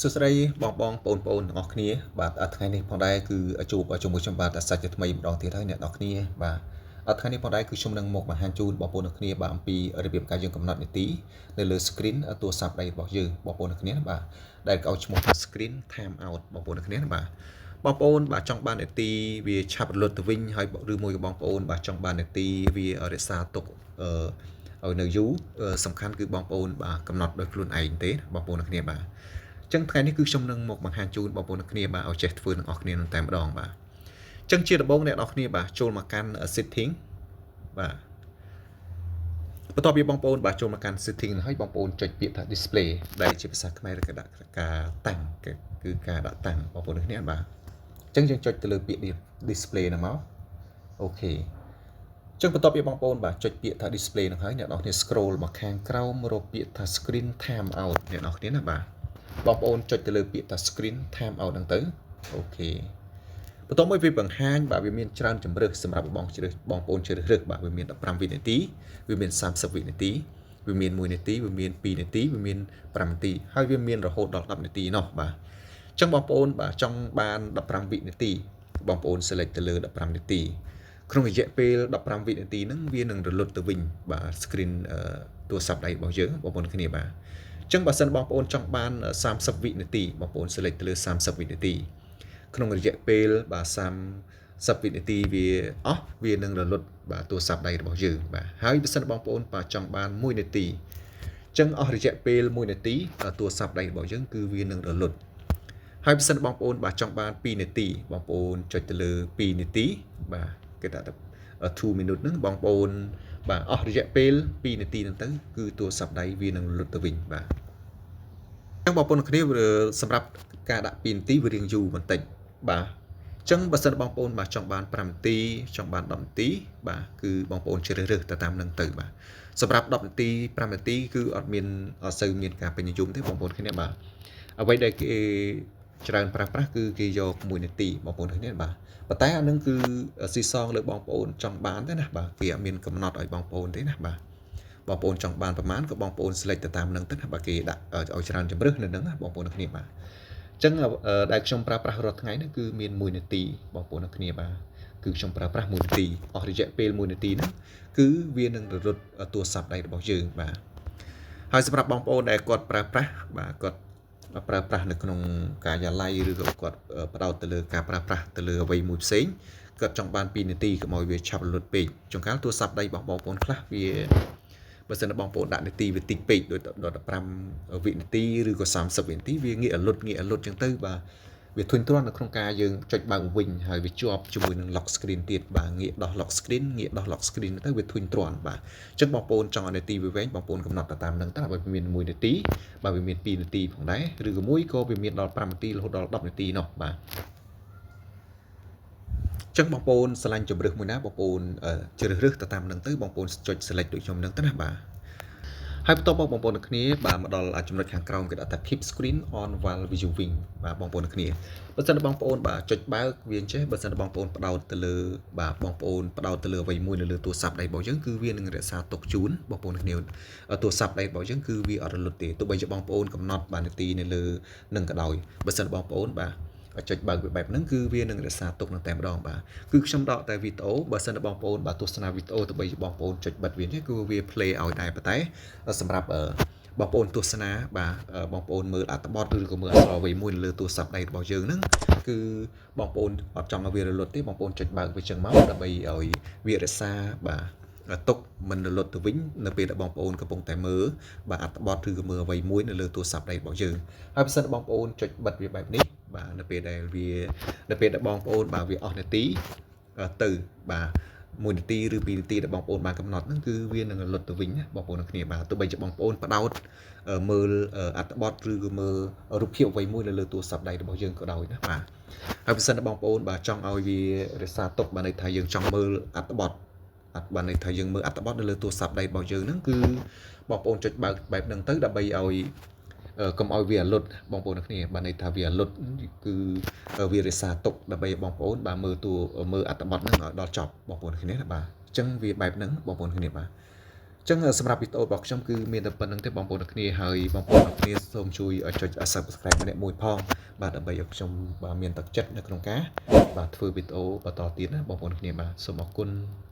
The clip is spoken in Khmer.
សួស្តីបងបងប្អូនប្អូនទាំងអស់គ្នាបាទថ្ងៃនេះផងដែរគឺជួបជាមួយខ្ញុំបាទសាច់ជាថ្មីម្ដងទៀតហើយអ្នកនរគ្នាបាទថ្ងៃនេះផងដែរគឺខ្ញុំនឹងមកបង្ហាញជូនបងប្អូនទាំងគ្នាបាទអំពីរបៀបការយើងកំណត់នាទីនៅលើ screen ទូរស័ព្ទដៃរបស់យើងបងប្អូនទាំងគ្នាបាទដែលគេឲ្យឈ្មោះថា screen time out បងប្អូនទាំងគ្នាបាទបងប្អូនបាទចង់បាននាទីវាឆាប់រលត់ទៅវិញហើយឬមួយក៏បងប្អូនបាទចង់បាននាទីវារក្សាទុកអឺឲ្យនៅយូរសំខាន់គឺបងប្អូនបាទកំណត់ដោយខ្លួនឯងទេបងប្អូនទាំងគ្នាបាទចឹងថ្ងៃនេះគឺខ្ញុំនឹងមកបង្ហាញជូនបងប្អូនទាំងគ្នាបាទឲ្យចេះធ្វើទាំងអស់គ្នានឹងតែម្ដងបាទចឹងជាដំបូងអ្នកនរគ្នាបាទចូលមកកាន់ setting បាទបន្ទាប់ពីបងប្អូនបាទចូលមកកាន់ setting ហើយបងប្អូនចុចពាក្យថា display ដែលជាភាសាខ្មែរគេដាក់ការតាំងគឺការដាក់តាំងបងប្អូនទាំងគ្នាបាទអញ្ចឹងយើងចុចទៅលើពាក្យ display ហ្នឹងមក OK ចឹងបន្ទាប់ពីបងប្អូនបាទចុចពាក្យថា display ហ្នឹងហើយអ្នកនរគ្នា scroll មកខាងក្រោមរកពាក្យថា screen time out អ្នកនរគ្នាណាបាទបងប្អូនចុចទៅលើពាក្យថា screen time out ហ្នឹងទៅ OK បន្ទាប់មកវាបង្ហាញបាទវាមានច្រើនជម្រើសសម្រាប់បងជ្រើសបងប្អូនជ្រើសរើសបាទវាមាន15វិនាទីវាមាន30វិនាទីវាមាន1នាទីវាមាន2នាទីវាមាន5នាទីហើយវាមានរហូតដល់10នាទីណោះបាទអញ្ចឹងបងប្អូនបាទចង់បាន15វិនាទីបងប្អូន select ទៅលើ15នាទីក្នុងរយៈពេល15វិនាទីហ្នឹងវានឹងរលត់ទៅវិញបាទ screen ទូរស័ព្ទដៃរបស់យើងបងប្អូនគ្នាបាទអញ្ចឹងបើសិនបងប្អូនចង់បាន30វិនាទីបងប្អូន select ទៅលើ30វិនាទីក្នុងរយៈពេលបាទ30វិនាទីវាអស់វានឹងរលត់បាទទូរស័ព្ទដៃរបស់យើងបាទហើយបើសិនបងប្អូនបាទចង់បាន1នាទីអញ្ចឹងអស់រយៈពេល1នាទីទូរស័ព្ទដៃរបស់យើងគឺវានឹងរលត់ហើយបើសិនបងប្អូនបាទចង់បាន2នាទីបងប្អូនចុចទៅលើ2នាទីបាទគេថា2 minute ហ្នឹងបងប្អូនបាទអស់រយៈពេល2នាទីហ្នឹងទៅគឺទូរស័ព្ទដៃវានឹងលុតទៅវិញបាទ ចឹងបងប្អូនគ្នាសម្រាប់ការដាក់2នាទីវារៀងយូរបន្តិចបាទអញ្ចឹងបើសិនបងប្អូនបាទចង់បាន5នាទីចង់បាន10នាទីបាទគឺបងប្អូនជ្រើសរើសទៅតាមនឹងទៅបាទសម្រាប់10នាទី5នាទីគឺអត់មានអត់សូវមានការពេញនិយមទេបងប្អូនគ្នាបាទអ្វីដែលគេច្រើនប្រើប្រាស់គឺគេយក1នាទីបងប្អូនគ្នាបាទប៉ុន្តែអានឹងគឺស៊ីសងលើបងប្អូនចង់បានទេណាបាទគេអត់មានកំណត់ឲ្យបងប្អូនទេណាបាទបងប្អូនចង់បានប្រហែលក៏បងប្អូន select ទៅតាមនឹងទៅណាបាទគេដាក់ឲ្យច្រើនជម្រើសនៅនឹងណាបងប្អូនគ្នាបាទអញ្ចឹងដែលខ្ញុំប្រើប្រាស់រាល់ថ្ងៃនេះគឺមាន1នាទីបងប្អូនគ្នាបាទគឺខ្ញុំប្រើប្រាស់1នាទីអស់រយៈពេល1នាទីហ្នឹងគឺវានឹងរលត់ទូរស័ព្ទដៃរបស់យើងបាទហើយសម្រាប់បងប្អូនដែលគាត់ប្រើប្រាស់បាទគាត់ប្រើប្រាស់នៅក្នុងការិយាល័យឬក៏គាត់ផ្ដោតទៅលើការប្រើប្រាស់ទៅលើអ្វីមួយផ្សេងគាត់ចង់បាន2នាទីកុំឲ្យវាឆាប់រលត់ពេកចង្កាលទូរស័ព្ទដៃរបស់បងប្អូនខ្លះវាបើសិនបងប្អូនដាក់នាទីវាតិចពេកដូចដល់15វិនាទីឬក៏30វិនាទីវាងាករលត់ងាករលត់ចឹងទៅបាទវាធុញទ្រាន់នៅក្នុងការយើងចុចបើកវិញហើយវាជាប់ជាមួយនឹង lock screen ទៀតបាទងាកដោះ lock screen ងាកដោះ lock screen ទៅវាធុញទ្រាន់បាទអញ្ចឹងបងប្អូនចង់ឲ្យនាទីវាវែងបងប្អូនកំណត់ទៅតាមនឹងទៅបើវាមាន1នាទីបាទវាមាន2នាទីផងដែរឬក៏មួយក៏វាមានដល់5នាទីរហូតដល់10នាទីនោះបាទចឹងបងប្អូនស្រឡាញ់ជម្រើសមួយណាបងប្អូនជ្រើសរើសទៅតាមនឹងទៅបងប្អូនចុច select ដូចខ្ញុំនឹងទៅណាបាទហើយបន្ទាប់មកបងប្អូនទាំងគ្នាបាទមកដល់ចំណុចខាងក្រោមគេដាក់ថា keep screen on while viewing បាទបងប្អូនទាំងគ្នាបើសិនបងប្អូនបាទចុចបើកវាអញ្ចេះបើសិនបងប្អូនផ្ដោតទៅលើបាទបងប្អូនផ្ដោតទៅលើអ្វីមួយនៅលើទូរស័ព្ទដៃរបស់យើងគឺវានឹងរក្សាទុកជូនបងប្អូនគ្នាទូរស័ព្ទដៃរបស់យើងគឺវាអត់រលត់ទេទោះបីជាបងប្អូនកំណត់បាទនាទីនៅលើនឹងក៏ដោយបើសិនបងប្អូនបាទចុចបើកវាបែបហ្នឹងគឺវានឹងរក្សាទុកនឹងតែម្ដងបាទគឺខ្ញុំដកតែវីដេអូបើសិនបងប្អូនបាទទស្សនាវីដេអូទៅបីបងប្អូនចុចបិទវានេះគឺវា play ឲ្យដែរប៉ុន្តែសម្រាប់ បងប្អូនទស្សនាបាទបងប្អូនមើលអត្ថបទឬក៏មើលអក្សរអ្វីមួយនៅលើទូរស័ព្ទដៃរបស់យើងហ្នឹងគឺបងប្អូនអត់ចង់ឲ្យវារលត់ទេបងប្អូនចុចបើកវាចឹងមកដើម្បីឲ្យវារក្សាបាទទុកមិនរលត់ទៅវិញនៅពេលដែលបងប្អូនកំពុងតែមើលបាទអត្ថបទឬក៏មើលអ្វីមួយនៅលើទូរស័ព្ទដៃរបស់យើងហើយបើសិនបងប្អូនចុចបិទវាបែបនេះបាទនៅពេលដែលបងប្អូនបាទវាអស់នាទីទៅបាទ1នាទីឬ2នាទីដែលបងប្អូនបានកំណត់ហ្នឹងគឺវានឹងរលត់ទៅវិញណាបងប្អូនទាំងគ្នាបាទទោះបីជាបងប្អូនផ្ដោតមើលអត្ថបទឬក៏មើលរូបភាពអ្វីមួយនៅលើទូរស័ព្ទដៃរបស់យើងក៏ដោយណាបាទហើយបើសិនបងប្អូនបាទចង់ឲ្យវារក្សាទុកបាទន័យថាយើងចង់មើលអត្ថបទអត់បានន័យថាយើងមើលអត្ថបទនៅលើទូរស័ព្ទដៃរបស់យើងហ្នឹងគឺបងប្អូនចុចបើកបែបហ្នឹងទៅដើម្បីឲ្យកុំឲ្យវារលត់បងប្អូនទាំងគ្នាបាទន័យថាវារលត់គឺវារក្សាទុកដើម្បីបងប្អូនបាទមើលតួមើលអត្ថបទហ្នឹងឲ្យដល់ចប់បងប្អូនគ្នាណាបាទអញ្ចឹងវាបែបហ្នឹងបងប្អូនគ្នាបាទអញ្ ចឹងសម្រាប់វីដេអូរបស់ខ្ញុំគឺមានតែប៉ុណ្្នឹងទេបងប្អូនទាំងគ្នាហើយបងប្អូនទាំងគ្នាសូមជួយចុច Subscribe ម្នាក់មួយផងបាទដើម្បីឲ្យខ្ញុំបាទមានទឹកចិត្តនៅក្នុងការបាទធ្វើវីដេអូបន្តទៀតណាបងប្អូនគ្នាបាទសូមអរគុណ។